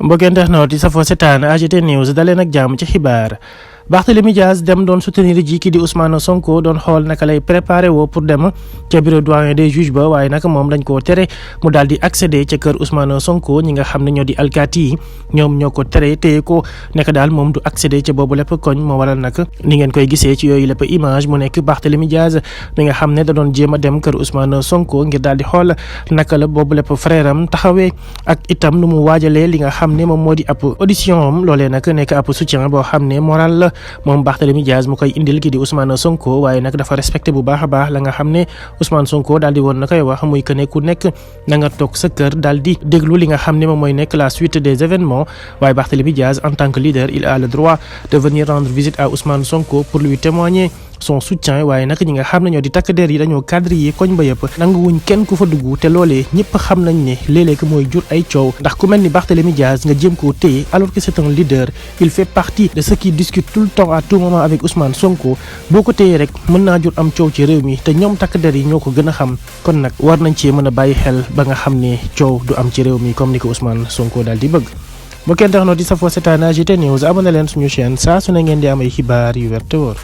mbokk internaute yi safoo setaan AGT News daleen ak jàmm ci xibaar. Barthélémy Dias dem doon soutenir ji kii di Ousmane Sonko doon xool naka lay préparé woo pour dem ca bureau doyen des juges ba waaye nag moom dañ koo tere mu daal di accéder ca kër Ousmane Sonko ñi nga xam ne ñoo di alkaati yi ñoom ñoo ko tere téye ko nekk daal moom du accéder ca boobu lépp koñ moo waral nag ni ngeen koy gisee ci yooyu lépp image mu nekk Barthélémy Dias mi nga xam ne da doon jéem a dem kër Ousmane Sonko ngir daal di xool naka la boobu lépp frère am taxawee ak itam nu mu waajalee li nga xam ne moom moo di ab audition am loolee nag nekk ab soutien boo xam ne moral la moom Barthélémy Dias mu koy indil ki di Ousmane Sonko waaye nag dafa respecté bu baax a baax la nga xam ne Ousmane Sonko daal di woon na koy wax muy que ne ku nekk na nga toog sa kër daal di déglu li nga xam ne moom mooy nekk la suite des événements waaye Barthélémy Dias en tant que leader il a le droit de venir rendre visite à Ousmane Sonko pour lui témoigner son soutien waaye nag ñi nga xam ne ñoo di takk der yi dañoo quadriller koñ ba yëpp nanguwuñ kenn ku fa dugg te loolee ñëpp xam nañ ne léeg-léeg mooy jur ay coow ndax ku mel ni Barthélémy Dias nga jéem koo téye alors que c'est un leader il fait partie de ceux qui discutent tout le temps à tout moment avec Ousmane Sonko boo ko téyee rek mën naa jur am coow ci réew mi te ñoom takk der yi ñoo ko gën a xam kon nag war nañ cee mën a bàyyi xel ba nga xam ne coow du am ci réew mi comme ni ko Ousmane Sonko daal di bëgg. mbokk internaute yi safoo seetaan AGT News abonné leen suñu chaîne saa su ne ngeen di am ay xibaar yu wér te wóor